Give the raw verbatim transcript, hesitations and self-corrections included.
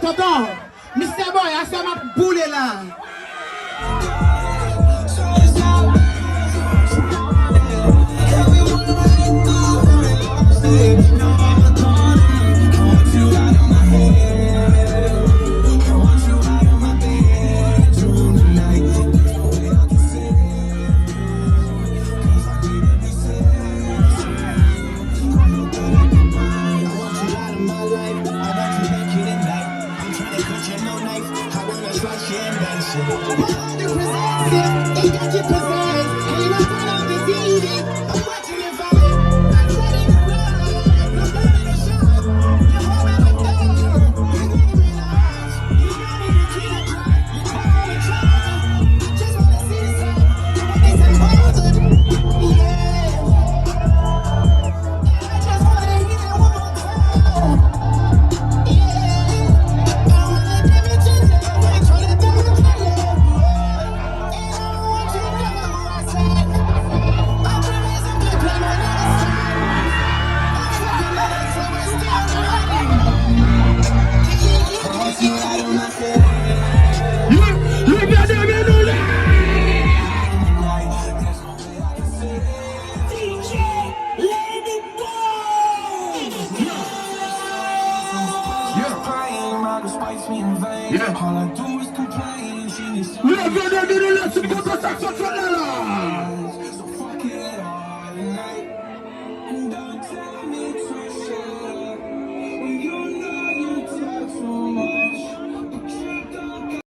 Tonton, Mister Boy, aswè m ap boule la. Leve de mil la sou konsa sa k sot fè la la.